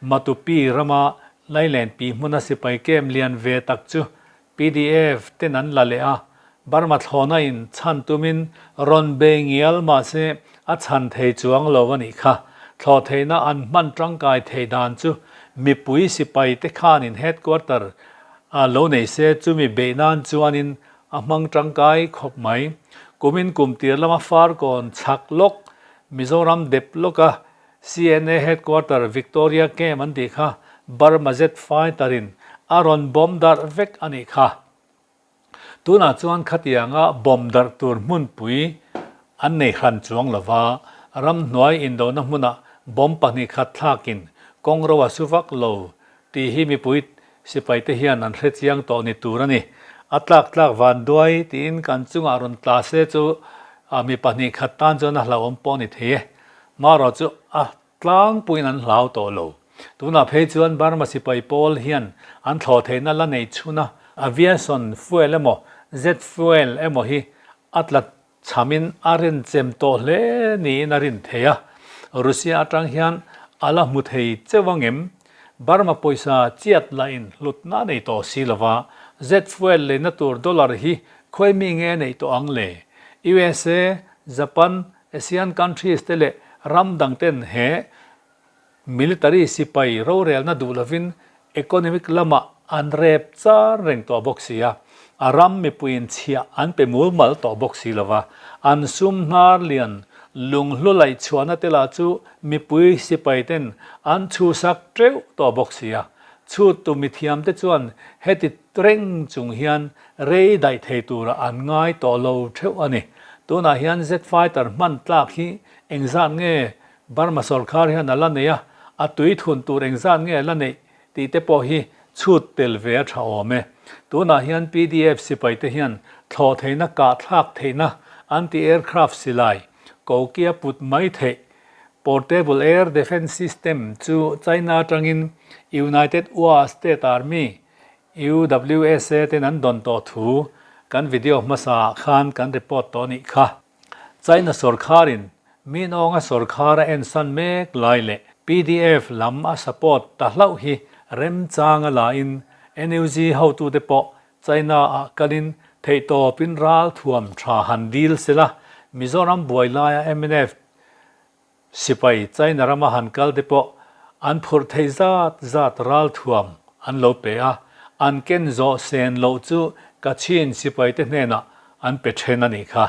Matupi rama Lailen pi hmuna sipai kem lian ve tak chu pdf ten an la leh a, Burma thlawhna in chhan tumin rawn bei ngial mahse a chhan thei chuang lo a nih kha. Thlawh theihna an hman tangkai thei dan chu mipui sipai te khanin headquarter A lo nei se chumi beih nan chuanin a hmang tangkai khawp mai. Kumin kum tir lama Farkawn chhak lawk, Mizoram dep lawka CNA headquarter Victoria Camp an tih kha Burma jet fighter in a rawn bomb darh vek a nih kha. Tunah chuan khatianga bomb darh tur hmunpui an nei hran chuang lo va, ramhnuai indona hmunah bomb pahnih khat thlakin kawngro a su vak lo tih hi mipui sipaite hian an hre chiang tawh ni tur a ni. A tlak tlak vanduai tiin kan chungah rawn tla se chu mi pahnih khat tan chuan a hlauhawm pawh ni thei e. Marawh chu a Tlangpuiin an hlau tawh lo. Tunah phei chuan Burma sipai pawl hian an thlawh theihna la nei chhun a, aviation fuel emaw jet fuel emaw hi a tla chhamin a renchem tawh hle niin a rin thei a. Russia atang hian a la hmu thei cheu angem? Burma pawisa chiat lahin hlutna a nei tawh si lova, jet fuel leina tur dollar hi khawi mi nge neih tawh ang le? USA, Japan, Asian countries te leh ram dang ten he military sipai rorelna duh lovin economic lamah an rep char reng tawh bawk si a, a ram mipuiin chhiah an pe mulmal tawh bawk si lova, an sum hnar lian lunghlu laih chhuahna te lah chu mipui sipai ten an chhusak teuh tawh bawk si a. Chhuttu mithiam te chuan heti reng chung hian rei daih thei tura an ngai tawh lo theuh a ni. Tunah hian Jet fighter hman tlak hi engzat nge Burma sawrkar hian a la nei a, a tui thun tur engzat nge a la neih tih te pawh hi chhut tel ve a tha awm e. Tunah hian pdf sipai te hian thlawh theihna kah thlak theihna anti-aircraft silai kokia put mai theih Portable Air Defence System chu China atangin United Wa State Army, UWSA, ten an dawn tawh thu kan video hmasa ah khan kan report tawh nih kha. China sawrkharin Minawnga sawrkhar a ensan mek lai leh pdf lam a support ta hlauh hi remchang a la in NUG hotute pawh China ah kalin theihtawpin ral thuam tha han dil sela Mizoram buai laia mnf Sipai China rama han kal te pawh an phurh theih zat zat ralthuam an lo pe a, an ken zawh sen loh chu Kachin sipai te hnenah an pe then a nih kha.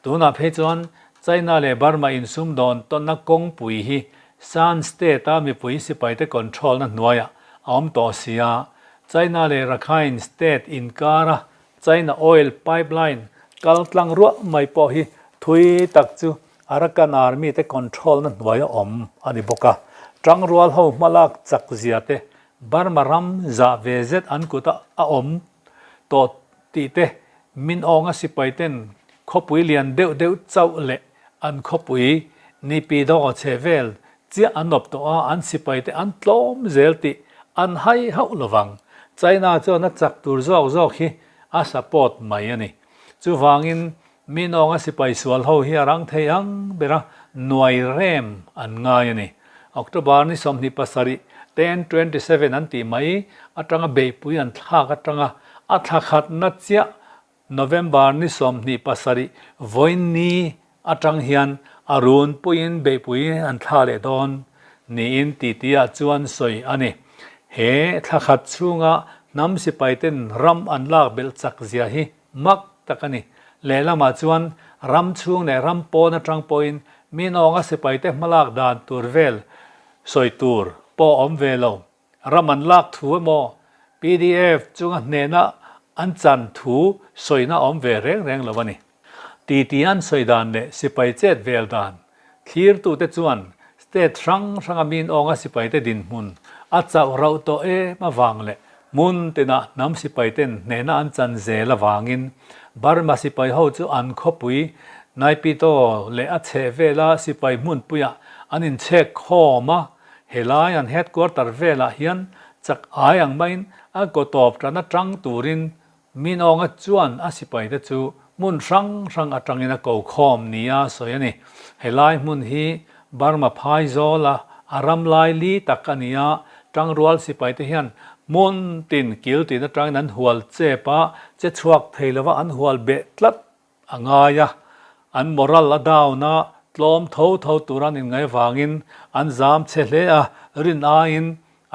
Tunah phei chuan China leh Burma insumdawn tawnna kawngpui hi Shan State a mipui sipai te control na hnuaiah a awm tawh si a, China leh Rakhine State inkara China oil pipeline kal tlang ruah mai pawh hi thui tak chu Arakan Army te control na hnuai a awm a ni bawk a. Tangrual ho hmalak chak zia te, Burma ram zah ve zet an kut a a awm tawh tih te, min awnga sipai ten khawpui lian deuh deuh chauh leh an khawpui Nipi dawng chhe vel chiah an awp tawh a, an sipai te an tlawm zel tih an hai hauh lovang. China chuan a chak tur zawk zawk hi a support mai a ni. Chuvangin mi nawnga sipai sual ho hi a rang thei ang ber a, nuai rem an ngai a ni. October ni 27, 10:27 an tih mai atanga beihpui an thlak atanga a thla khatna chiah November ni 27 vawiin ni atang hian a run puiin beihpui an thla leh dawn niin titi-ah chuan sawi a ni. He thla khat chhunga hnam sipaiten ram an lak belh chak zia hi mak tak a ni. Lehlamah chuan ram chhung leh ram pawn atang pawhin mi nawnga sipaite hmalak dan tur vel sawi tur pawh a awm ve lo. Ram an lak thu emaw pdf chunga hnehna an chan thu sawina awm ve reng reng lo a ni. Titi an sawi dan leh sipai chet vel dan thlirtute chuan state hrang hranga min awnga sipaite dinhmun a chauh rauh tawh em avang leh hmun tinah hnam sipaiten hnehna an chan zel avangin Burma sipai ho chu an khawpui Naypyidaw leh a chhehvela sipai hmunpuiah an inchhek khawm a. Helai an headquarter velah hian chak ai ang maiin a kaw tawp tan atang turin Minawnga chuan a sipaite chu hmun hrang hrang atangin a ko khawm nia sawi a ni. Helai hmun hi Burma phaizawla a ram lai li tak a ni a, tangrual sipaite hian hmun tin kil tin atangin an hual chep a, che chhuak thei lova an hual beh tlat A ngai a, an moral a down a, tlawm tho tho tur an inngai vangin an zam chhe hle a, rin aiin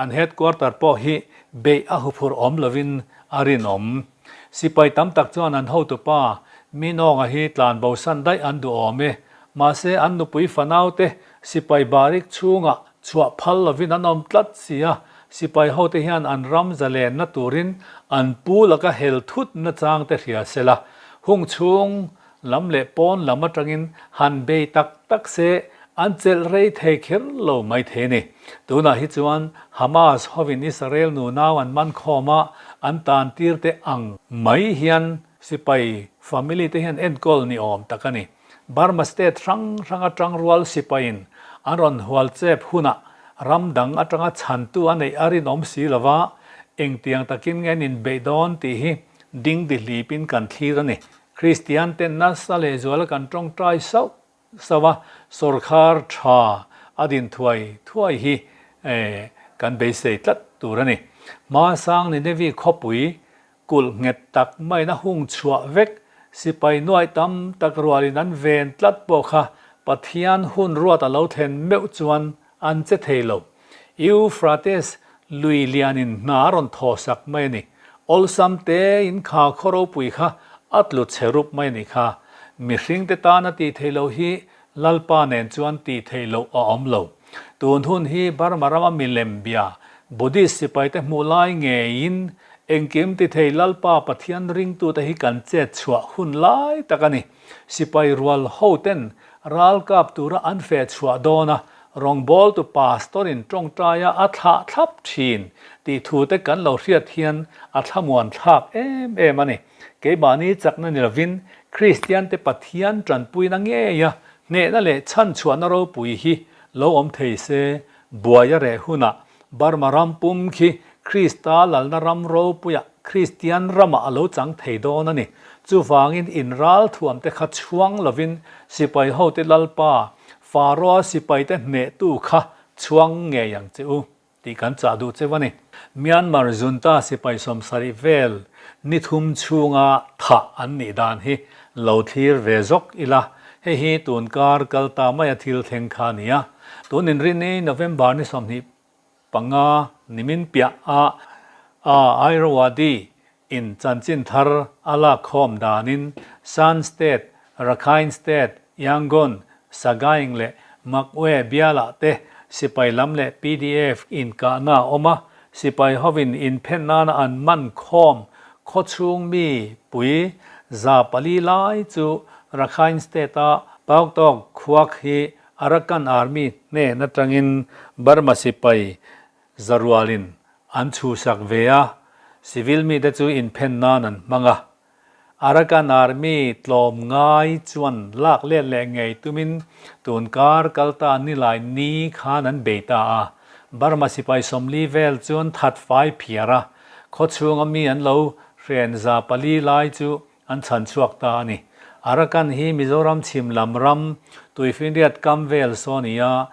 an headquarter pawh hi beih a huphurh awm lovin a rinawm. Sipai tam tak chuan an hotupa Minawnga hi tlan bosan daih an duh awm e, mahse an nupui fanau te Sipai barik chhungah chhuah phal lovin an awm tlat si a, sipai hote hian an ram zalenna turin an pu laka hel thut nachang te hria se la, hung chhung lam leh pawn lam atangin han bei tak tak se an chelh rei thei kher lo mai thei a ni. Tunah hi chuan Hamas hovin Israel nunau an man khawm a, an tan tir te ang mai hian sipai family te hian enkawl ni awm tak a ni. Burma state hrang hrang atang rual sipaiin an rawn hual chep hunah ram dang atanga chhantu a neih a rinawm si lova, engtiang takin nge an inbeih dawn tih hi ding dihlipin kan thlir a ni. Kristian ten nasa lehzuala kan tawngtai sauh sauh a, sawrkhar tha a din thuai thuai hi kan beisei tlat tur a ni. Hmasang Ninevi khawpui Kulh nghet tak maiin a hung chhuah vek, sipai nuai tam tak rualin an ven tlat pawh kha Pathian hun ruat a lo thlen meuh chuan an che thei lo. Euphrates lui lianin hna a rawn thaw sak mai a ni. Awlsam tein kha khaw ropui kha a tlu chhe rup mai a ni kha. Mihringte tana tih theih loh hi Lalpa nen chuan tih theih loh a awm lo. Tun hun hi Burma rama milem bia Buddhist sipaite hmuh lai ngeiin engkim ti thei Lalpa Pathian ringtute hi kan chet chhuah hun lai tak a ni. Sipai rual hoten ral kap tura an feh chhuah dawn a, rawngbawltu pastor-in tawngtaia a thlah thlap thin tih thute kan lo hriat hian a thlamuan thlak em em a ni. Keimahni chakna ni lovin Kristiante Pathian tanpuina ngeia hnehna leh chhanchhuahna ropui hi lo awm thei se, buai a reh hunah Burma ram pum khi Krista lalna ram ropuiah Kristian ramah a lo chang thei dawn a ni. Chuvangin inral thuamte kha chhuang lovin sipai hote Lalpa, Faroa sipaite hnehtu kha chhuang ngei ang che u. Tih kan chah duh cheu a ni. Myanmar junta sipai sawmsarih vel ni thum chhunga thah an nih dan hi lo thlir ve zawk ila, hei hi tun kar kal ta maia thil thleng kha a ni a. Tun inrinni November ni 25 nimin piah a a Irrawaddy In chanchin thar a lak khawm danin Shan State, Rakhine State, Yangon, Sagaing leh Magwe bialah te sipai lam leh pdf inkahna a awm a, sipai hovin inphen nana an man khawm khawchhung mi pui 400 lai chu Rakhine State-a Pauktaw khuak hi Arakan Army hnen atangin Burma sipai Zarualin an chhuhsak ve a, civil mite chu inphen nan an hmang a. Arakan Army tlawm ngai chuan lak let leh ngei tumin tun kar kal ta nilai ni khan an bei ta a. Burma sipai 40 vel chuan that fai phiar a, khawchhunga mi an lo hren 400 lai chu an chhan chhuak ta a ni. Arakan hi Mizoram chhim lam ram Tuifinriat kam vel saw a ni a,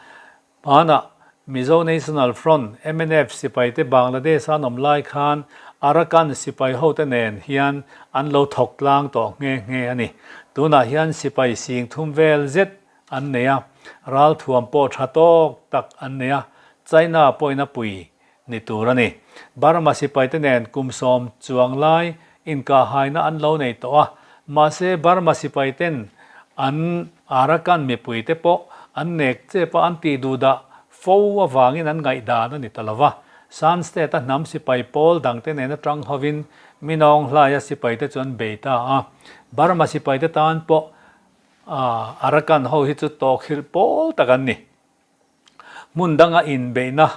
Hmanah Mizo National Front, mnf, sipaite Bangladesh-a an awm lai khan Arakan sipai hote nen hian an lo thawk tlang tawh nghe nghe a ni. Tunah hian sipai sing thum vel zet an nei a, ralthuam pawh tha tawk tak an nei a, China pawhin a pui ni tur a ni. Burma sipaite nen kum 10 chuang lai inkahhaina an lo nei tawh a, mahse Burma sipaiten an Arakan mipuite pawh an nek chep a an tih duhdah fo avangin an ngaihdan a ni ta lo va. Shan State-a hnam sipai pawl dangte nen atang hovin Minawng hlaia sipaite chu an bei ta a. Burma sipaite tan pawh Arakan ho hi chu tawhkhirh pawl tak an ni. Hmun danga inbeihna,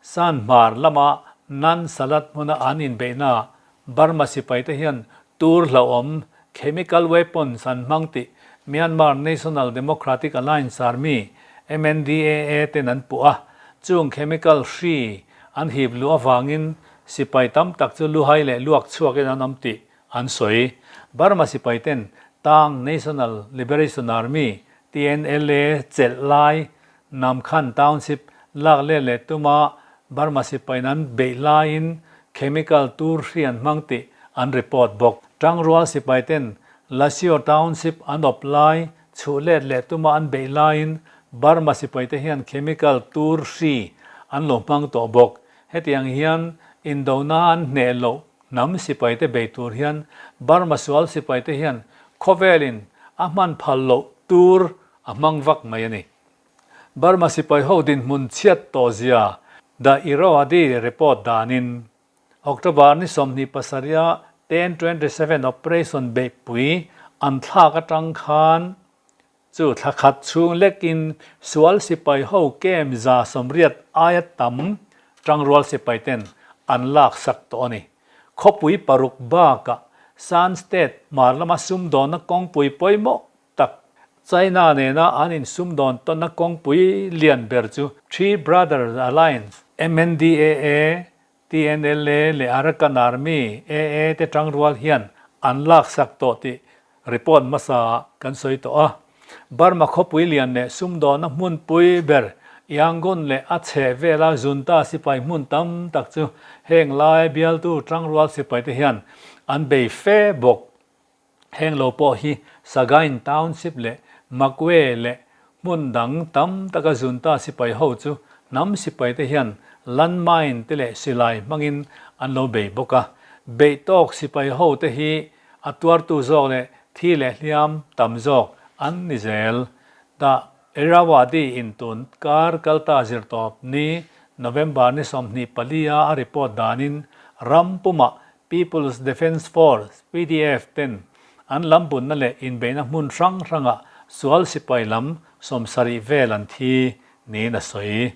San hmar lama Nan Salat hmuna an inbeihnaah Burma sipaite hian tur hlauhawm, chemical weapons, an hmang tih Myanmar National Democratic Alliance Army, MNDAA, ten an puh a. Chung chemical hri an hip luh avangin sipai tam tak chu luhai leh luak chhuakin an awm tih an sawi. Burma sipaiten Tang National Liberation Army, TNLA, chelh lai Namkhan Township lak let leh tuma Burma sipain an beih laiin chemical tur hri an hmang tih an report bawk. Tangrual sipaiten Lashio Township an awp lai chhuh let leh tuma an beih laiin Burma sipaite hian chemical tur hri an lo hmang tawh bawk. Hetiang hian indona an hneh loh hnam sipaite bei tur hian Burma sual sipaite hian khawvelin a hman phal loh tur a hmang vak mai a ni. Burma sipai ho dinhmun chhiat tawh zia The Irrawaddy report danin October ni 27 a 1027 operation beihpui an thlak atang khan chu thla khat chhung lekin sual sipai ho camp 180 aia tam tangrual sipai ten an lak sak tawh a ni. Khawpui paruk bakah Shan State hmar lama sumdawnna kawngpui pawimawh tak China nena an insumdawn tawnna kawngpui lian ber chu Three Brothers Alliance, MNDAA, TNLA leh Arakan Army, AA, te tangrual hian an laksak tawh tih report hmasa ah kan sawi tawh a. Burma khawpui lian leh sumdawnna hmunpui ber Yangon leh a chheh vela junta sipai hmun tam tak chu heng lai bialtu tangrual sipaite hian an bei fe bawk. Heng lo pawh hi Sagaing Township leh Magwe leh hmun dang tam taka junta sipai ho chu hnam sipai te hian landmine te leh silai hmangin an lo bei bawk a. Beih tawk sipai ho te hi a tuartu zawk leh thi leh hliam tam zawk an ni zel. Dah Irrawaddy in tun kar kalta zirtawp ni November ni 24 a a report danin ram pumah People's Defence Force, pdf, ten an lam bunna leh inbeihna hmun hrang hrangah sual sipai lam 70 vel an thi niin a sawi.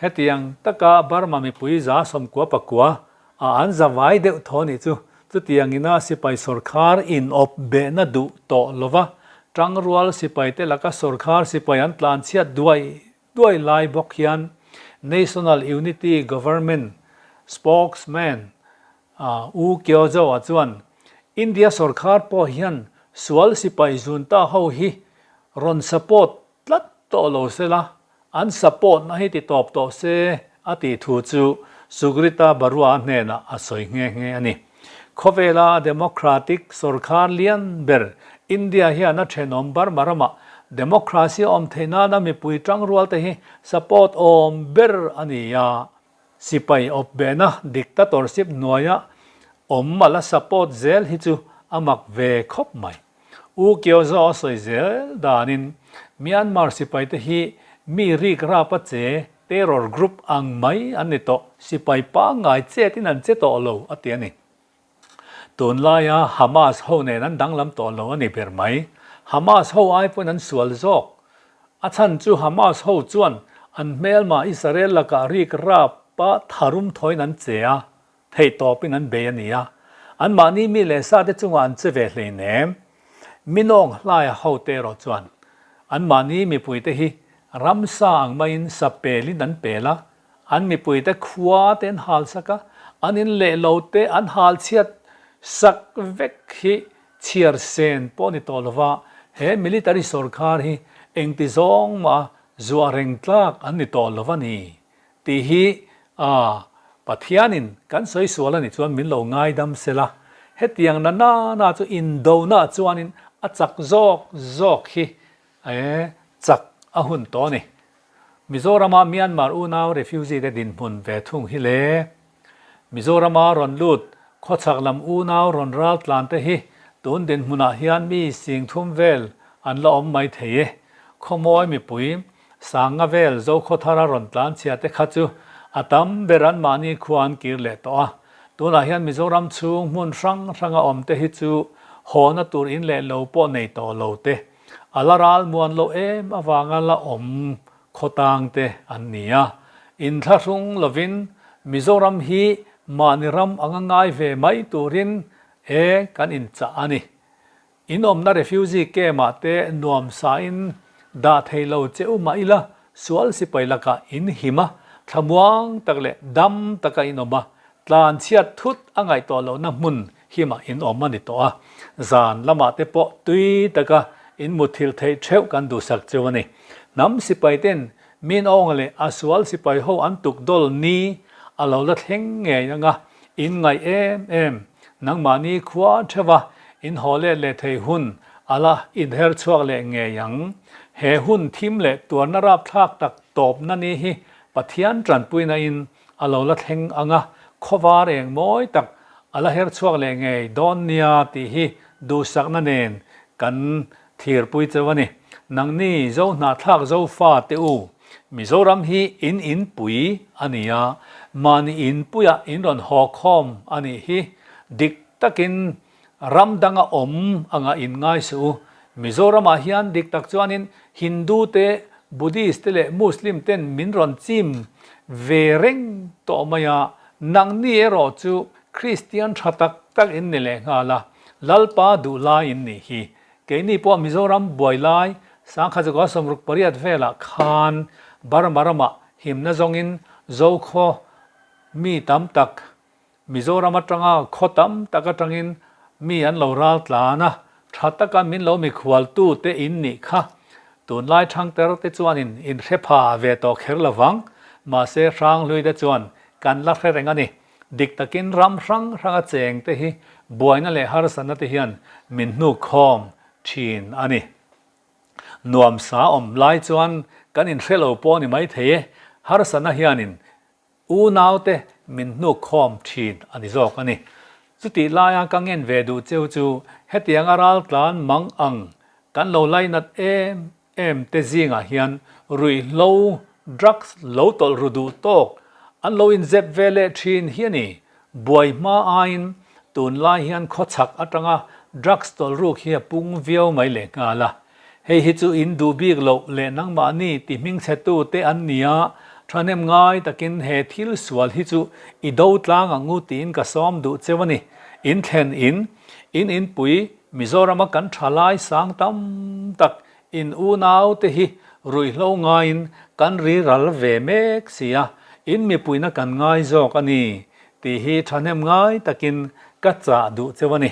Hetiang taka Burma mipui 99 a an zavai deuh thaw nih chu chutiang ina sipai sawrkhar inawp behna duh tawh lova tangrual sipaite laka sawrkhar sipai an tlanchhiat duai duai lai bawk hian National Unity Government spokesman U Kyaw Zaw-a chuan India sawrkhar pawh hian sual sipai junta ho hi rawn support tlat tawh lo se la, an support na hi ti tawp tawh se a tih thu chu Sugrita Barua hnenah a sawi nghe nghe a ni. Khawvela democratic sawrkhar lian ber India hian a thenawm Burma ramah democracy awm theih nana mipui tangrual te hi support awm ber a ni a. Sipai awp behna dictatorship hnuaia awm a la support zel hi chu a mak ve khawp mai. U Kyaw Zaw a sawi zel danin Myanmar sipai te hi mi rik rap a che terror group ang mai an ni tawh, sipai pangngai chetin an che tawh lo a ti a ni. Tunlaia Hamas ho nen an danglam tawh lo a ni ber mai. Hamas ho ai pawn an sual zawk. A chhan chu Hamas ho chuan an hmelma Israel lakah rik rap a tharum thawiin an che a, theihtawpin an bei a ni a. Anmahni mi leh sa te chungah an che ve hleinem. Minawng hlaia hote erawh chuan anmahni mipuite hi ramsa ang maiin sa pelin an pel a, An mipuite khua te an hal sak a, an in leh lo te an hal chhiat sak vek hi chhiar sen pawh a ni tawh lova, he military sawrkhar hi engti zawng mah a zuah reng tlak an ni tawh lo a ni tih hi a Pathianin kan sawi sual a nih chuan min lo ngaidam se la, hetiang na na na chu indona chuanin a chak zawk zawk hi e chak a hun tawh a ni. Mizorama Myanmar unau refugee te dinhmun ve thung hi le. Mizorama rawn lut khawchhak lam unau rawn ral tlan te hi tun dinhmunah hian mi 3000 vel an la awm mai thei e. Khawmawi mipui sanga vel Zokhawthara rawn tlan chhia te kha chu a tam ber an mahni khua an kir leh tawh a. Tunah hian Mizoram chhung hmun hrang hranga awm te hi chu hawna tur in leh lo pawh nei tawh lo te. A la ral muan loh em avanga la awm khawtang te an ni a. Inthlahrung lovin Mizoram hi mahni ram anga ngai ve mai turin e kan inchah a ni. In awmna refugee camp ah te nuam sain dah thei lo che u mah ila sual sipai lakah in him a, thlamuang tak leh dam taka in awm a, Tlan chhiat thut a ngaih tawh lohna hmun himah in awm a ni tawh a, zan lamah te pawh tui taka in muthilh theih theuh kan duhsak cheu a ni. Hnam sipai ten min awng leh a sual sipai ho an tuk dawl ni a lo la thleng ngei anga in ngaih em em. Nangmahni khua theuha in haw let leh thei hun a la inher chhuak leh ngei ang. He hun thim leh tuarna rapthlak tak tawpna ni hi Pathian tanpuina in A lo la thleng ang a, khawvar eng mawi tak a la her chhuak leh ngei dawn nia tih hi duhsakna nen kan thirpui cheu a ni. Nangni Zohnahthlak Zofa te u, Mizoram hi in inpui a ni a, mahni inpuiah in rawn haw khawm a nih hi. Dik takin ram danga awm anga in ngai suh u. Mizoramah hian dik tak chuanin Hindu te, Buddhist te leh Muslim ten min rawn chim ve reng tawh mai a, nangni erawh chu Kristian tha tak tak in ni leh nghal a, Lalpa duh lai in nih hi. Keini pawh Mizoram buai lai sangkhat zakua 68 velah khan Burma ramah himna zawngin Zokhaw mi tam tak, Mizoram atanga khaw tam tak atangin mi an lo ral tlan a, tha taka min lo mikhualtu te in nih kha. Tunlai thangter te chuanin in hre pha ve tawh kher lovang, mahse Hranghlui te chuan kan la hre reng a ni. Dik takin ram hrang hranga cheng te hi buaina leh harsatna te hian min hnuk khawm thin a ni. Nuamsa awm lai chuan kan inhre lo pawh a ni maithei e, harsatna hianin unaute min hnuk khawm thin a ni zawk a ni. Chutih laia ka ngen ve duh cheu chu hetianga raltlan mang ang kan lo lainat em em te zingah hian ruihhlo, drugs, lo tawlh ru duh tawk an lo inzep ve leh thin hi a ni. Buai hma aiin tunlai hian khawchhak atanga drugs tawlh ruk hi a pung viau mai leh nghal a. Hei hi chu in duh bik loh leh nangmahni ti hmingchhetu te an ni a, thahnem ngai takin he thil sual hi chu i do tlang ang u tiin ka sawm duh cheu a ni. In thlen in, in inpui Mizorama kan thalai sang tam tak in unau te hi ruihhlo ngaiin kan ri ral ve mek si a, in mipuina kan ngai zawk a ni tih hi thahnem ngai takin ka chah duh cheu a ni.